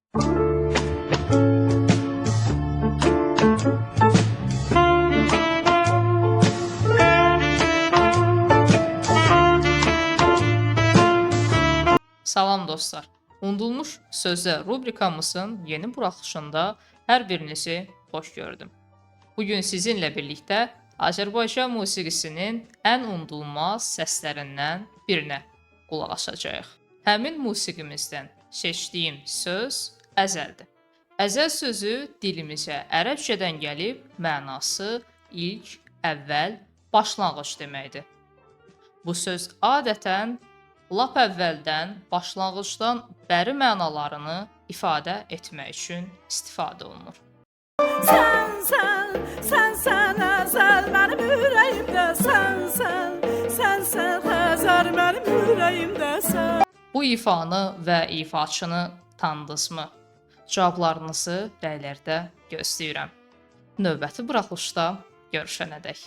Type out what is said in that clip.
Salam dostlar. Unudulmuş Sözlər rubrikamızın yeni buraxılışında hər birinizi xoş gördüm. Bu gün sizinlə birlikdə Azərbaycan musiqisinin ən unudulmaz səslərindən birinə qulaq asacağıq. Həmin musiqimizdən seçdiyim söz əzəldir. Əzəl sözü dilimizə ərəbcədən gəlib, mənası ilk, əvvəl, başlanğıc deməkdir. Bu söz adətən lap əvvəldən, başlanğıcdan bəri mənalarını ifadə etmək üçün istifadə olunur. Sən sən, sən sən əzəl mənim ürəyimdə sən sən, sən sən Xəzər mənim ürəyimdə sən. Bu ifanı və ifaçını tanıdınızmı? Cavablarınızı rəylərdə gözləyirəm. Növbəti buraxılışda görüşənədək.